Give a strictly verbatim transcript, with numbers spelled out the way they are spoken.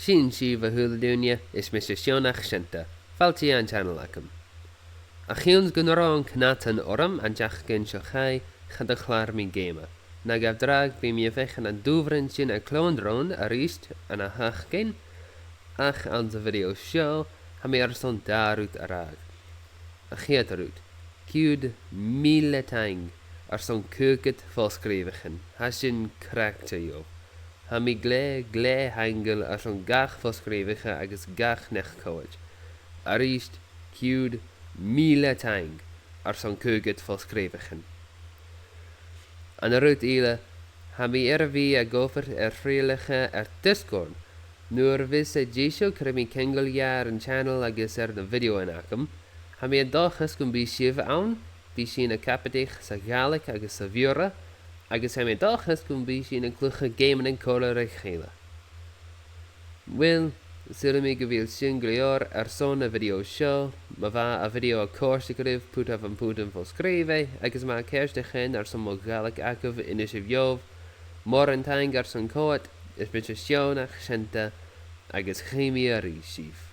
Sin sibh, a h-uile duine, is mise Seann Seanta. Fàilte dhan channel agam. A chionn gun robh an cnatan orm an t-seachdain seo chaidh, cha do chlàr mi geama. Na gabh dragh, bidh mi a' feuchainn an dùbhlan sin a chleòndrainn a-rithist an ath-sheachdain, ach anns a' video seo, tha mi airson dà rud a ràdh. A' chiad rud, ceud mìle taing airson còigead fo-sgrìobhaichean, tha sin craicte, yo. Tha mi glè, glè thaingeil airson gach fo-sgrìobhaiche agus gach neach-còmhraidh. A-rithist, ceud mìle taing airson còigead fo-sgrìobhaichean. An rud eile, tha mi air a bhith ag obair air trialacha air Discord. Nuair a bhios e deiseil, cuiridh mi ceangal dha air an channel agus air na videothan agam. Tha mi an dòchas gum bi sibh ann, bidh sinn a' cabadaich sa Ghàidhlig agus sa Bhiorra, agus tha mi an dòchas gum bi sinn a' cluiche geamannan còmhla ri chèile. Uill, saoilidh mi gu bheil sin gu leòr airson a' video seo. Ma bha a' video a' còrdadh ribh, putaibh am putan fo-sgrìobhaidh, agus ma tha ceartachadh airson mo Ghàidhlig agaibh, innsibh dhomh. Mòran taing airson coimhead, is mise Seann Seanta, agus chì mi a-rithist sibh.